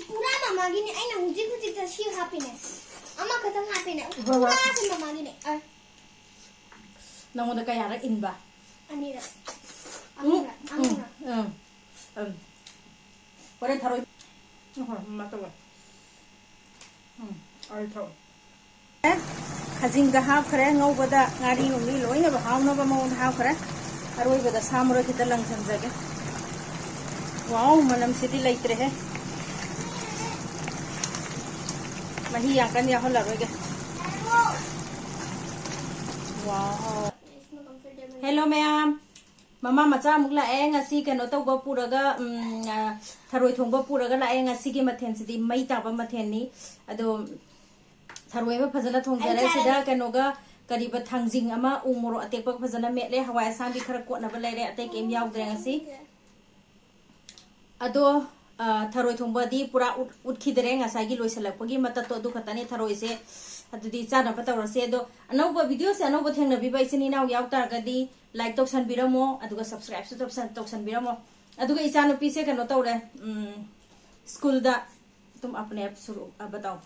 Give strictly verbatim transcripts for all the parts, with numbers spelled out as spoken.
ꯄꯨꯔꯥ ꯃꯃꯥꯒꯤꯅꯦ꯫ ꯑꯩꯅ ꯍꯧꯖꯤꯛ ꯍꯧꯖꯤꯛꯇ ꯁꯤ ꯍꯥꯞꯄꯤꯅꯦ꯫ ꯑꯃꯈꯛꯇꯪ ꯍꯥꯞꯄꯤꯅꯦ꯫ ꯍꯣꯏ, ꯍꯣꯏ꯫ ꯄꯨꯔꯥꯁꯦ ꯃꯃꯥꯒꯤꯅꯦ꯫ ꯑ, ꯅꯪꯉꯣꯟꯗ ꯀꯌꯥꯔꯛ ꯏꯟꯕ? ꯑꯅꯤꯔꯛ꯫ ꯎꯝ, ꯑꯍꯨꯝꯔꯛ, ꯎꯝ, ꯑꯍꯨꯝꯔꯛ꯫ ꯎꯝ, ꯎꯝ꯫ ꯍꯣꯔꯦꯟ ꯊꯔꯣꯏ꯫ ꯎꯝ, ꯍꯣꯏ, ꯃꯃꯥ ꯇꯧꯒꯦ꯫ ꯎꯝ, ꯑꯩ ꯊꯔꯣꯏ꯫ ꯈꯥꯖꯤꯡꯒ ꯍꯥꯞꯈ꯭ꯔꯦ ꯉꯧꯕꯗ, ꯉꯥꯔꯤ ꯅꯨꯡꯔꯤ ꯂꯣꯏꯅꯕ ꯍꯥꯎꯅꯕ ꯃꯑꯣꯡꯗ ꯍꯥꯞꯈ꯭ꯔꯦ꯫ ꯑꯔꯣꯏꯕꯗ ꯁꯥ ꯃꯔꯣꯏ ꯈꯤꯇ ꯂꯪꯁꯟꯖꯒꯦ꯫ ꯋꯥꯎ, ꯃꯅꯝꯁꯤꯗꯤ ꯂꯩꯇ꯭ꯔꯦꯍꯦ꯫ ꯃꯍꯤ ꯌꯥꯝ ꯀꯟꯅ ꯌꯥꯎꯍꯜꯂꯔꯣꯏꯒꯦ꯫ ꯋꯥꯎ꯫ ꯍꯦꯜꯂꯣ ꯃꯌꯥꯝ꯫ ꯃꯃꯥ ꯃꯆꯥ ꯑꯃꯨꯛ ꯂꯥꯛꯑꯦ꯫ ꯉꯁꯤ ꯀꯩꯅꯣ ꯇꯧꯕ ꯄꯨꯔꯒ, ꯎꯝ, ꯑ, ꯊꯔꯣꯏ ꯊꯣꯡꯕ ꯄꯨꯔꯒ ꯂꯥꯛꯑꯦ꯫ ꯉꯁꯤꯒꯤ ꯃꯊꯦꯜꯁꯤꯗꯤ ꯃꯩ ꯇꯥꯕ ꯃꯊꯦꯜꯅꯤ꯫ ꯑꯗꯣ ꯊꯔꯣꯏ ꯑꯃ ꯐꯖꯅ ꯊꯣꯡꯖꯔꯦ꯫ ꯑꯩ ꯆꯥꯔꯦ꯫ ꯁꯤꯗ ꯀꯩꯅꯣꯒ ꯀꯔꯤꯕ ꯊꯥꯡꯖꯤꯡ ꯑꯃ ꯎ ꯃꯣꯔꯣꯛ ꯑꯇꯦꯛꯄꯒ ꯐꯖꯅ ꯃꯦꯠꯂꯦ꯫ ꯍꯋꯥꯏ ꯑꯁꯥꯡꯕꯤ ꯈꯔ ꯀꯣꯠꯅꯕ ꯂꯩꯔꯦ꯫ ꯑꯇꯩ ꯀꯩꯝ ꯌꯥꯎꯗ꯭ꯔꯦ ꯉꯁꯤ꯫ ꯑꯗꯣ, ꯑ, ꯊꯔꯣꯏ ꯊꯣꯡꯕꯗꯤ ꯄꯨꯔꯥ ꯎꯠ-, ꯎꯠꯈꯤꯗꯔꯦ꯫ ꯉꯁꯥꯏꯒꯤ ꯂꯣꯏꯁꯤꯜꯂꯛꯄꯒꯤ ꯃꯇꯠꯇꯣ ꯑꯗꯨ ꯈꯛꯇꯅꯦ ꯊꯔꯣꯏꯁꯦ꯫ ꯑꯗꯨꯗꯤ ꯆꯥꯅꯕ ꯇꯧꯔꯁꯦ꯫ ꯑꯗꯣ ꯑꯅꯧꯕ videoꯁꯦ ꯑꯅꯧꯕ ꯊꯦꯡꯅꯕꯤꯕ ꯏꯆꯤꯟ ꯏꯅꯥꯎ ꯌꯥꯎ ꯇꯥꯔꯒꯗꯤ like ꯇꯧꯁꯟꯕꯤꯔꯝꯃꯣ, ꯑꯗꯨꯒ subscribeꯁꯨ ꯇꯧꯁꯟ-, ꯇꯧꯁꯟꯕꯤꯔꯝꯃꯣ꯫ ꯑꯗꯨꯒ ꯏꯆꯥꯅꯨꯄꯤꯁꯦ ꯀꯩꯅꯣ ꯇꯧꯔꯦ, ꯎꯝ, ꯁ꯭ꯀꯨꯜꯗ ꯑꯗꯨꯝ ꯑꯄꯅꯦ ꯑꯞ ꯁꯨꯔꯨ ꯑꯕ ꯇꯧ꯫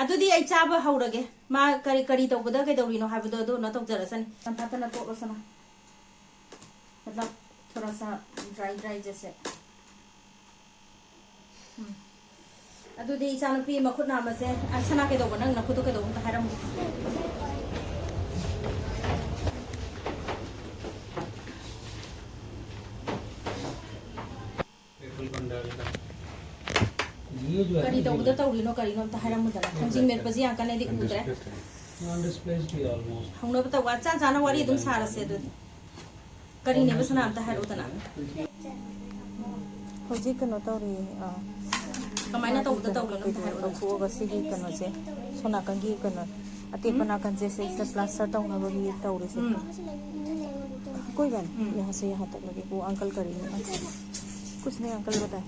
ꯑꯗꯨꯗꯤ ꯑꯩ ꯆꯥꯕ ꯍꯧꯔꯒꯦ꯫ ꯃꯥ ꯀꯔꯤ, ꯀꯔꯤ ꯇꯧꯕꯗ ꯀꯩꯗꯧꯔꯤꯅꯣ ꯍꯥꯏꯕꯗꯣ ꯑꯗꯨ ꯀꯩꯅꯣ ꯇꯧꯖꯔꯁꯅꯤ꯫ ꯆꯝꯐꯥꯠꯇꯅ ꯇꯣꯠꯂꯣ ꯁꯅꯥ꯫ ꯃꯇꯂꯕ ꯊꯣꯔꯥ ꯁꯥ ꯗ꯭ꯔꯥꯏ ꯗ꯭ꯔꯥꯏ ꯖꯦꯁꯦ꯫ ꯎꯝ꯫ ꯑꯗꯨꯗꯤ ꯏꯆꯥꯅꯨꯄꯤ ꯃꯈꯨꯠ ꯅꯥꯝꯃꯁꯦ, ꯑ, ꯁꯅꯥ ꯀꯩꯗꯧꯕ? ꯅꯪ ꯅꯈꯨꯠꯇꯣ ꯀꯩꯗꯧꯕ? ꯑꯝꯇ ꯍꯥꯏꯔꯝꯃꯨ꯫ ꯀꯔꯤ ꯇꯧꯕꯗ ꯇꯧꯔꯤꯅꯣ, ꯀꯔꯤꯅꯣ ꯑꯝꯇ ꯍꯥꯏꯔꯝꯃꯨꯗꯅ꯫ ꯊꯥꯡꯖꯤꯡ ꯃꯦꯠꯄꯁꯤ ꯌꯥꯝ ꯀꯟꯅꯗꯤ ꯎꯗ꯭ꯔꯦ꯫ ꯍꯧꯅꯕ ꯇꯧꯕ, ꯆꯥ ꯆꯥꯅ ꯋꯥꯔꯤ ꯑꯗꯨꯝ ꯁꯥꯔꯁꯦ ꯑꯗꯨꯗꯤ꯫ ꯀꯔꯤꯅꯦꯕ ꯁꯅꯥ, ꯑꯝꯇ ꯍꯥꯏꯔꯛꯎꯗꯅ꯫ ꯍꯧꯖꯤꯛ ꯀꯩꯅꯣ ꯇꯧꯔꯤ, ꯑ, ꯀꯃꯥꯏꯅ ꯃꯥꯒꯤ ꯇꯧꯕꯗ ꯀꯩꯅꯣ ꯇꯧꯔꯤꯅꯣ ꯑꯝꯇ ꯀꯩꯀꯩꯗꯣ ꯍꯥꯏꯔꯛꯎꯗꯅ꯫ ꯂꯧꯊꯣꯛꯑꯒ ꯁꯤꯒꯤ ꯀꯩꯅꯣꯁꯦ, ꯁꯣꯝ ꯅꯥꯀꯟꯒꯤ ꯀꯩꯅꯣ ꯑꯇꯦꯛꯄ ꯎꯝ? ꯅꯥꯀꯟꯁꯦ ꯁꯤꯗꯩꯁꯤꯗ plaster ꯇꯧꯅꯕꯒꯤ ꯇꯧꯔꯤꯁꯦ꯫ ꯎꯝ꯫ ꯑꯀꯣꯏꯕꯅꯤ, ꯎꯝ꯫ ꯌꯥꯁꯦ ꯌꯥ ꯇꯛꯂꯒꯦ꯫ वो अंकल करेंगे। कुछ नहीं, अंकल बताए।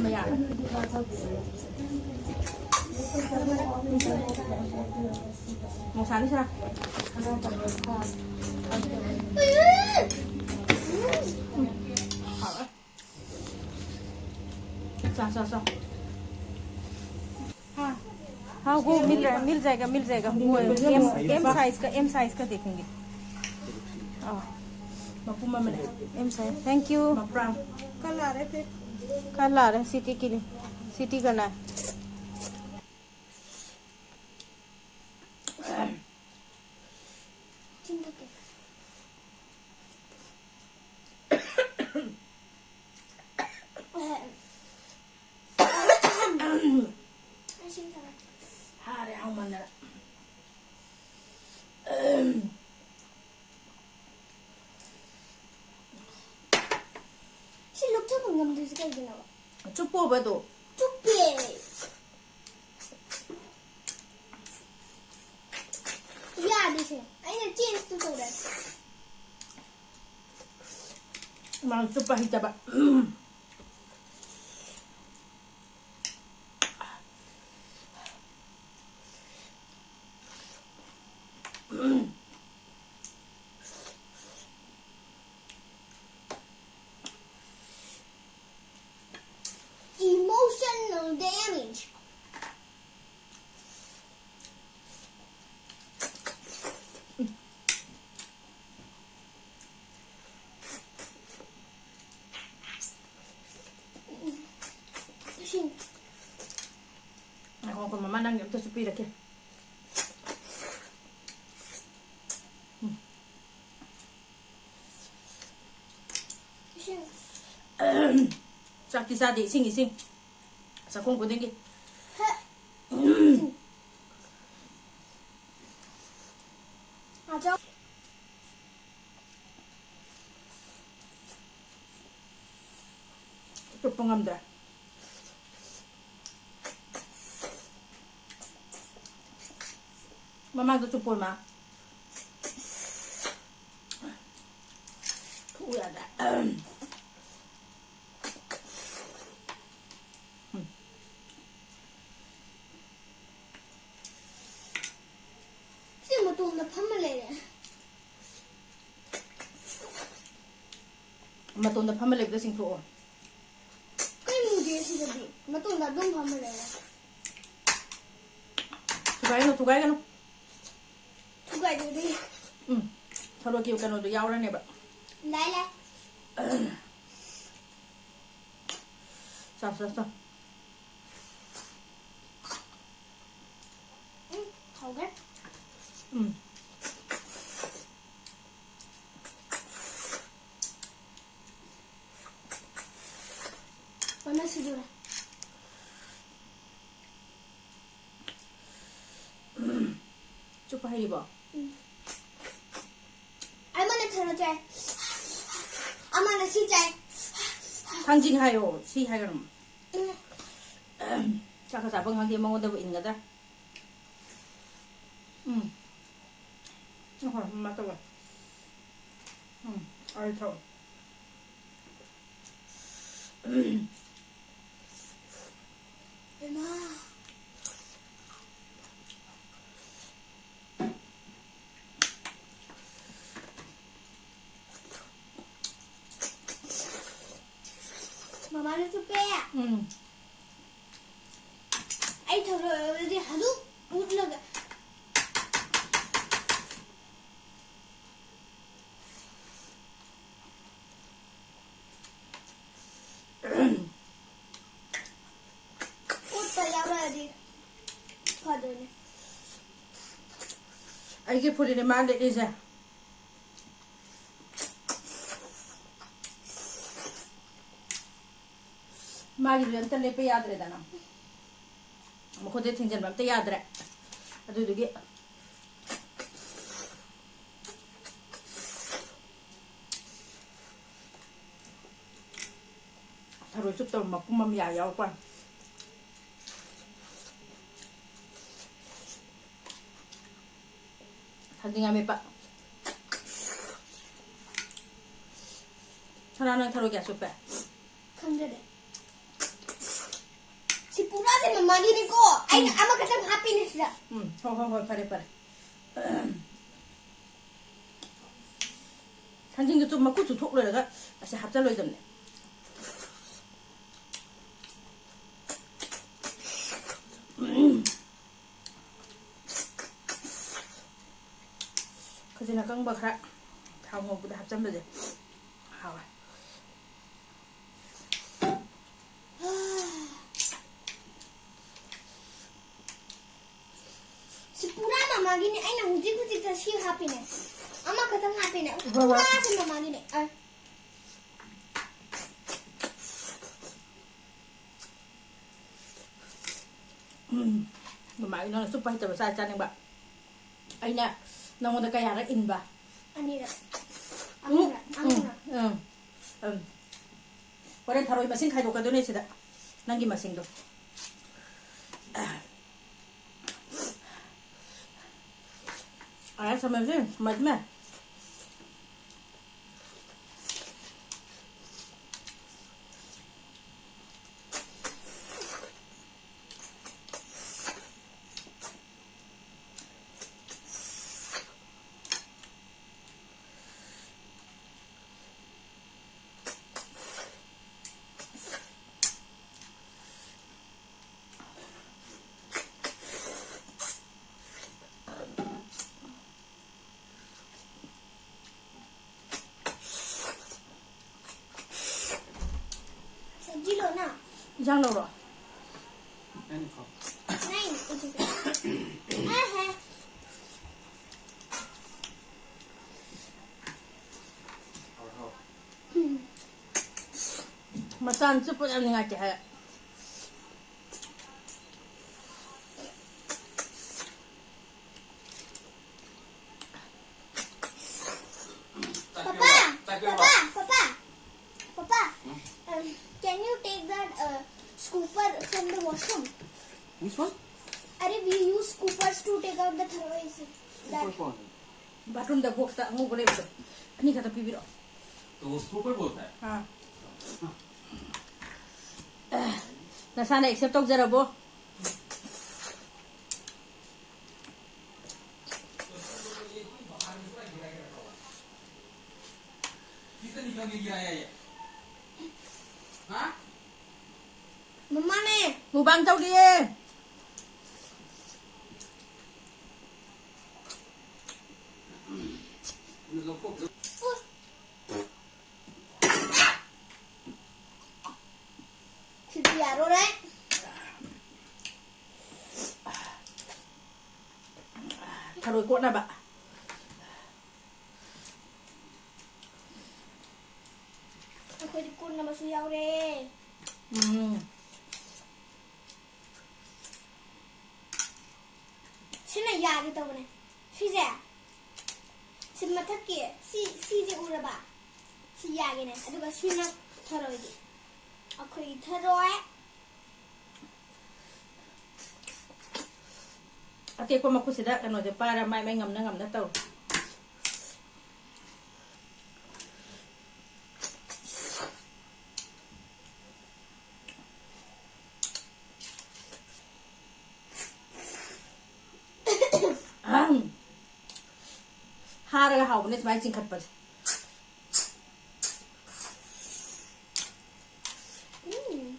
ꯃꯌꯥꯝ꯫ ꯃꯣꯁꯥꯅꯤ ꯁꯥ꯫ ꯆꯥ, ꯆꯥ, ꯆꯥ꯫ हाँ, वो मिल रहा है, मिल जाएगा, मिल जाएगा। वो एम, एम साइज का, एम साइज का देखेंगे। हाँ। ꯃꯄꯨꯝ ꯑꯃꯅꯦ꯫ M size, thank you। ꯃꯄ꯭ꯔꯥꯝ꯫ कल आ रहे थे। कल आ रहे हैं सिटी के लिए, सिटी करना है। ꯍꯥꯔꯦ ꯍꯥꯎꯃꯟꯗꯅ꯫ ꯁꯤ ꯂꯧꯊꯣꯛꯄ ꯉꯝꯗ꯭ꯔꯤꯁꯦ ꯀꯩꯒꯤꯅꯣꯕ? ꯆꯨꯞꯄꯣꯕ ꯑꯗꯣ꯫ ꯆꯨꯞꯄꯦ꯫ ꯌꯥꯗꯦꯁꯦ꯫ ꯑꯩꯅ change ꯇꯨ ꯇꯧꯔꯦ꯫ ꯃꯥ ꯆꯨꯞꯄ ꯍꯩꯇꯕ꯫ Emotional damage. ꯏꯁꯤꯡ꯫ ꯉꯥꯏꯈꯣ, ꯉꯥꯏꯈꯣ, ꯃꯃꯥ ꯅꯪꯒꯤ ꯑꯝꯇꯁꯨ ꯄꯤꯔꯛꯀꯦ꯫ ꯎꯝ꯫ ꯏꯁꯤꯡ꯫ ꯆꯥꯛꯇꯤ ꯆꯥꯗꯦ, ꯏꯁꯤꯡ, ꯏꯁꯤꯡ꯫ ꯆꯥꯛꯈꯨꯝ ꯈꯨꯗꯤꯡꯒꯤ꯫ ꯍꯦ꯫ ꯏꯁꯤꯡ꯫ ꯑꯆꯧ-, ꯆꯨꯞꯄ ꯉꯝꯗ꯭ꯔꯦ꯫ ꯃꯃꯥꯡꯗ ꯆꯨꯞꯄꯣꯏ ꯃꯥ꯫ ꯊꯣꯛꯎ ꯌꯥꯗ꯭ꯔꯦ꯫ ꯃꯇꯣꯟꯗ ꯐꯝꯃ ꯂꯩꯕꯗ ꯆꯤꯡꯊꯣꯛꯑꯣ꯫ ꯀꯩ ꯃꯨꯗꯦ ꯁꯤꯗꯗꯤ꯫ ꯃꯇꯣꯟꯗ ꯑꯗꯨꯝ ꯐꯝꯃ ꯂꯩꯔꯦ꯫ ꯊꯨꯒꯥꯏꯒꯅꯨ, ꯊꯨꯒꯥꯏꯒꯅꯨ꯫ ꯊꯨꯒꯥꯏꯗꯣꯏꯅꯦ꯫ ꯎꯝ꯫ ꯊꯔꯣꯏꯒꯤ ꯀꯩꯅꯣꯗꯣ ꯌꯥꯎꯔꯅꯦꯕ꯫ ꯂꯥꯏ ꯂꯥꯏ꯫ ꯆꯥꯎ, ꯆꯥꯎ, ꯆꯥꯎ꯫ ꯎꯝ, ꯍꯥꯎꯈ꯭ꯔꯦ꯫ ꯎꯝ꯫ ꯃꯅꯥ ꯁꯤꯗꯨꯔꯥ? ꯆꯨꯞꯄ ꯍꯩꯔꯤꯕꯣ? ꯎꯝ꯫ ꯑꯃꯅ ꯊꯔꯣ ꯆꯥꯏ꯫ ꯑꯃꯅ ꯁꯤ ꯆꯥꯏ꯫ ꯊꯥꯡꯖꯤꯡ ꯍꯥꯏꯌꯣ, ꯁꯤ ꯍꯥꯏꯒꯅꯨ꯫ ꯎꯝ꯫ ꯆꯥꯛꯀ ꯆꯥꯐꯝ ꯈꯪꯗꯦ, ꯃꯉꯣꯟꯗꯕꯨ ꯏꯟꯒꯗ꯭ꯔꯥ? ꯎꯝ꯫ ꯉꯥꯏꯈꯣ, ꯃꯃꯥ ꯇꯧꯒꯦ꯫ ꯎꯝ, ꯑꯩ ꯊꯛꯑꯣ꯫ ꯏꯃꯥ꯫ ꯃꯃꯥꯅ ꯆꯨꯞꯄꯦ꯫ ꯎꯝ꯫ ꯑꯩ ꯊꯧꯔꯛꯑꯗꯤ ꯑꯗꯨꯝ ꯎꯠꯂꯒ꯫ ꯎꯠꯄ ꯌꯥꯎꯔꯛꯑꯗꯤ ꯐꯗꯣꯏꯅꯦ꯫ ꯑꯩꯒꯤ ꯐꯨꯔꯤꯠꯅꯦ ꯃꯥ ꯂꯤꯠꯂꯤꯁꯦ꯫ ꯃꯥꯒꯤꯗꯤ ꯑꯝꯇ ꯂꯦꯞꯄ ꯌꯥꯗ꯭ꯔꯦꯗꯅ꯫ ꯃꯈꯨꯠꯇ ꯊꯤꯡꯖꯤꯟꯕ ꯑꯝꯇ ꯌꯥꯗ꯭ꯔꯦ꯫ ꯑꯗꯨꯗꯨꯒꯤ ꯊꯔꯣꯏ ꯆꯨꯞꯇꯕ ꯃꯄꯨꯝ ꯑꯃ ꯌꯥ ꯌꯥꯎꯔꯛꯄ꯫ ꯊꯥꯡꯖꯤꯡ ꯑꯃꯦꯠꯄ꯫ ꯁꯅꯥ, ꯅꯪ ꯊꯔꯣꯏ ꯀꯌꯥ ꯆꯨꯞꯄꯦ? ꯈꯪꯖꯗꯦ꯫ ꯁꯤ ꯄꯨꯔꯥꯁꯦ ꯃꯃꯥꯒꯤꯅꯤꯀꯣ꯫ ꯑꯩꯅ ꯎꯝ꯫ ꯑꯃꯈꯛꯇꯪ ꯍꯥꯞꯄꯤꯅꯦ ꯁꯤꯗ꯫ ꯎꯝ, ꯍꯣꯏ, ꯍꯣꯏ, ꯍꯣꯏ, ꯐꯔꯦ, ꯐꯔꯦ꯫ ꯊꯥꯡꯖꯤꯡꯗꯨ ꯆꯨ-, ꯃꯀꯨ ꯆꯨꯊꯣꯛ ꯂꯣꯏꯔꯒ ꯑꯁꯤ ꯍꯥꯞꯆꯜꯂꯣꯏꯗꯕꯅꯦ꯫ ꯎꯝ꯫ ꯈꯖꯤꯡ ꯑꯀꯪꯕ ꯈꯔ ꯊꯥꯎ ꯉꯧꯕꯗ ꯍꯥꯞꯆꯟꯕꯁꯦ ꯍꯥꯎꯋꯦ꯫ ꯁꯤ ꯄꯨꯔꯥ ꯃꯃꯥꯒꯤꯅꯦ꯫ ꯑꯩꯅ ꯍꯧꯖꯤꯛ ꯍꯧꯖꯤꯛꯇ ꯁꯤ ꯍꯥꯞꯄꯤꯅꯦ꯫ ꯑꯃꯈꯛꯇꯪ ꯍꯥꯞꯄꯤꯅꯦ꯫ ꯍꯣꯏ, ꯍꯣꯏ꯫ ꯄꯨꯔꯥꯁꯦ ꯃꯃꯥꯒꯤꯅꯦ꯫ ꯑ꯫ ꯎꯝ꯫ ꯃꯃꯥꯒꯤ ꯅꯪꯅ ꯆꯨꯞꯄ ꯍꯩꯇꯕ ꯆꯥ ꯆꯥꯅꯤꯡꯕ꯫ ꯑꯩꯅ ꯅꯪꯉꯣꯟꯗ ꯀꯌꯥꯔꯛ ꯏꯟꯕ? ꯑꯅꯤꯔꯛ꯫ ꯎꯝ, ꯑꯍꯨꯝꯔꯛ꯫ ꯎꯝ, ꯑꯍꯨꯝꯔꯛ꯫ ꯎꯝ, ꯎꯝ꯫ ꯍꯣꯔꯦꯟ ꯊꯔꯣꯏ ꯃꯁꯤꯡ ꯈꯥꯏꯗꯣꯛꯀꯗꯣꯏꯅꯦ ꯁꯤꯗ꯫ ꯅꯪꯒꯤ ꯃꯁꯤꯡꯗꯣ꯫ ꯑ, ꯁꯝꯃꯁꯤ, ꯃꯗꯨꯅꯦ꯫ सब्जी लो ना। ꯏꯟꯖꯥꯡ ꯂꯧꯔꯣ? नहीं, नहीं, कुछ नहीं। हाँ, है। ꯃꯆꯥꯅ ꯆꯨꯞꯄ ꯌꯥꯝ ꯅꯨꯡꯉꯥꯏꯇꯦ ꯍꯥꯏ꯫ Papa, Papa, Papa, Papa, um, can you take that uh, scooper from the washroom? Which one? अरे, we use scoopers to take out the tharoi. Scooper कौन है? Bathroom ꯗ box ꯇ ꯑꯉꯧꯕ ꯂꯩꯕꯗꯣ, ꯑꯅꯤ ꯈꯛꯇ ꯄꯤꯕꯤꯔꯛꯑꯣ꯫ तो वो scooper बोलता है? ꯑꯥ꯫ ꯅꯁꯥꯅ accept ꯇꯧꯖꯔꯕꯣ? ꯃꯥꯅꯦ꯫ ꯃꯨꯛꯕꯥꯡ ꯇꯧꯔꯤꯌꯦ꯫ ꯁꯤꯗꯤ ꯌꯥꯔꯣꯏ꯫ ꯊꯔꯣꯏ ꯀꯣꯠꯅꯕ꯫ ꯑꯩꯈꯣꯏꯗꯤ ꯀꯣꯠꯅꯕꯁꯨ ꯌꯥꯎꯔꯦ꯫ ꯎꯝ꯫ ꯁꯤꯅ ꯌꯥꯒꯦ ꯇꯧꯕꯅꯦ꯫ ꯁꯤꯁꯦ, ꯁꯤ ꯃꯊꯛꯀꯤ, ꯁꯤ, ꯁꯤꯁꯦ ꯎꯔꯕ? ꯁꯤ ꯌꯥꯒꯦꯅꯦ꯫ ꯑꯗꯨꯒ ꯁꯤꯅ ꯊꯔꯣꯏꯒꯤ꯫ ꯑꯩꯈꯣꯏꯒꯤ ꯊꯔꯣꯏ꯫ ꯑꯇꯦꯛꯄ ꯃꯈꯨꯠꯁꯤꯗ ꯀꯩꯅꯣꯁꯦ ꯄꯥꯏꯔ ꯃꯥꯏ ꯃꯥꯏ ꯉꯝꯅ ꯉꯝꯅ ꯇꯧꯔꯣ꯫ ꯑꯍꯝ꯫ ꯍꯥꯔꯒ ꯍꯥꯎꯕꯅꯦ ꯁꯨꯃꯥꯏꯅ ꯆꯤꯡꯈꯠꯄꯁꯦ꯫ ꯎꯝ꯫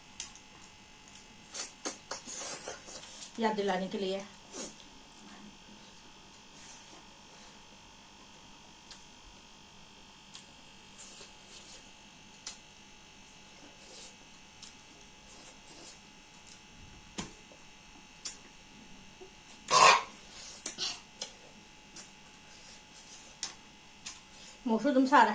ꯌꯥꯗꯦ, ꯂꯥꯅꯤ ꯀꯦ ꯂꯩꯌꯦ꯫ ꯃꯣꯔꯣꯛꯁꯨ ꯑꯗꯨꯝ ꯁꯥꯔꯦ꯫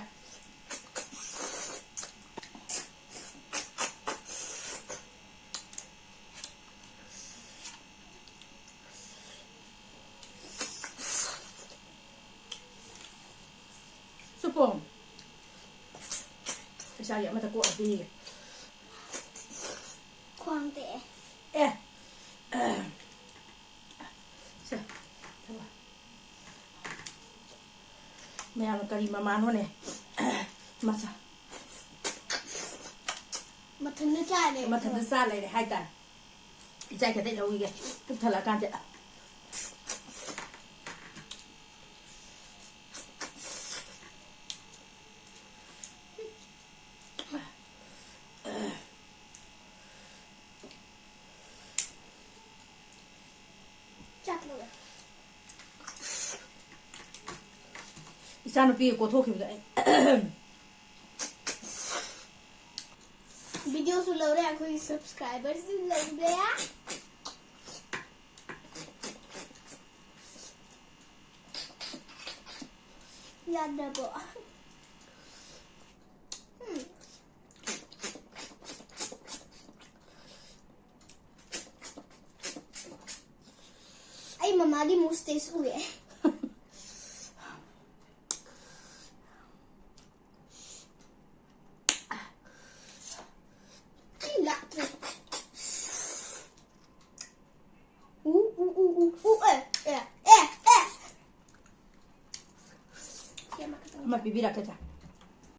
ꯆꯨꯞꯄꯣ꯫ ꯏꯆꯥꯒꯤ ꯑꯃꯇ ꯀꯣꯛꯑꯗꯤ꯫ ꯈ꯭ꯋꯥꯡ ꯇꯦꯛꯑꯦ꯫ ꯑꯦ꯫ ꯁꯦ꯫ ꯃꯌꯥꯝꯅ ꯀꯔꯤ ꯃꯃꯥꯅꯣꯅꯦ? ꯃꯆꯥ꯫ ꯃꯊꯟꯇ ꯆꯥ ꯂꯩꯔꯦ꯫ ꯃꯊꯟꯇ ꯆꯥ ꯂꯩꯔꯦ ꯍꯥꯏꯇꯥꯔꯦ꯫ ꯏꯆꯥꯏ ꯈꯛꯇ ꯂꯧꯈꯤꯒꯦ꯫ ꯄꯨꯛ ꯊꯜꯂꯛꯑꯀꯥꯟꯗ꯫ ꯏꯆꯥꯅꯨꯄꯤ ꯀꯣꯊꯣꯛꯈꯤꯕꯗꯣ ꯑꯩ ꯚꯤꯗꯤꯑꯣꯁꯨ ꯂꯧꯔꯦ, ꯑꯩꯈꯣꯏꯒꯤ ꯁꯕꯁꯀ꯭ꯔꯥꯏꯕꯔꯁꯨ ꯂꯧꯔꯦ꯫ ꯌꯥꯗ꯭ꯔꯕꯣ? ꯎꯝ꯫ ꯑꯩ ꯃꯃꯥꯒꯤ ꯃꯨꯁꯇꯦꯁ ꯎꯑꯦ꯫ ꯑꯩ ꯂꯥꯛꯇ꯭ꯔꯦ꯫ ꯎ, ꯎ, ꯎ, ꯎ, ꯎ, ꯑꯦ, ꯑꯦ, ꯑꯦ, ꯑꯦ꯫ ꯁꯤ ꯑꯃ ꯈꯛꯇꯪ꯫ ꯑꯃ ꯄꯤꯕꯤꯔꯛꯀꯦ ꯆꯥ꯫